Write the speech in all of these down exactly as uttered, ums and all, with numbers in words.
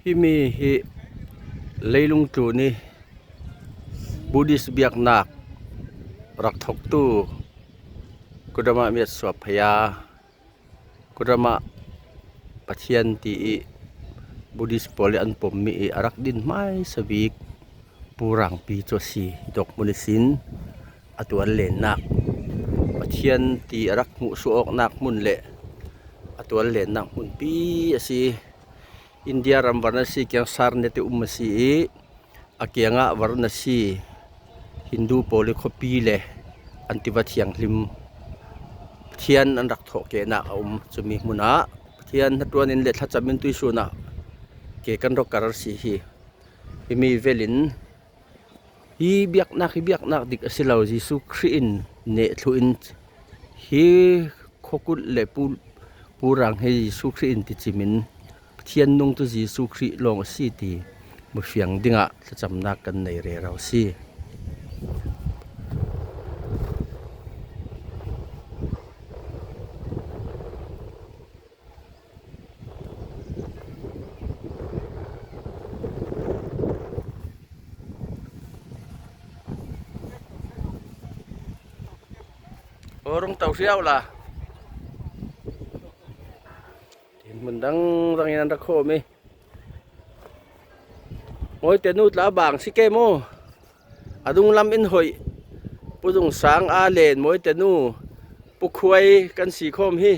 Himi hi leilung tlun i Buddhist biaknak rak thoktu Kodama miat suap phaya, Kodama Pathian ti i Buddhist pawl i an pommi i a rak din hmaisa bik Pu Rangpi cu a si. Hi dawk hmun ihsin a tual lennak, Pathian ti a rak hmuhsuah awknak hmun le a tual lennak hmunpi a si. India ram Varanasi kiang Sarnath i um a si i a kiangah Varanasi Hindu pawl i khuapi le an tiva thianghlim Pathian an rak thawhkehnak a um. Cumi hmunah Pathian hnaṭuan in le thlacam in tuihsun ah ke kan rak kar si hi. Himi velin hi biaknak hi biaknak dik a si lo. Jesuh Khrih in neh thluh in hi khuakulh le pu, pu rang hi Jesuh Khrih in ticim in Pathian nungtu Jesuh Khrih lawng a si ti hmufiang dingah thlacamnak kan nei rero si. Aw, rung to hriau la. Tin hmun dang dang in an rak khawm i. Mawite nu tla bang si ke maw? A dunglam in hoih. Pu Zung Sang a len Mawite nu, Pu Khuai kan si khawm hi.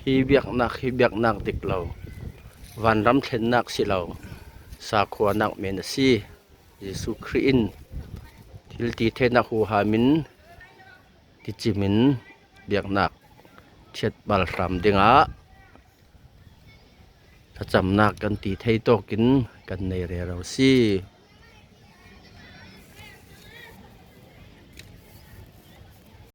Hi biaknak hi biaknak dik lo, vanram thlennak si lo, sakhuanak men a si. Jesuh Khrih in thil ti theinak huham in ticim in biaknak thiat balhram dingah thlacamnak kan ti thei tawkin kan nei rero si.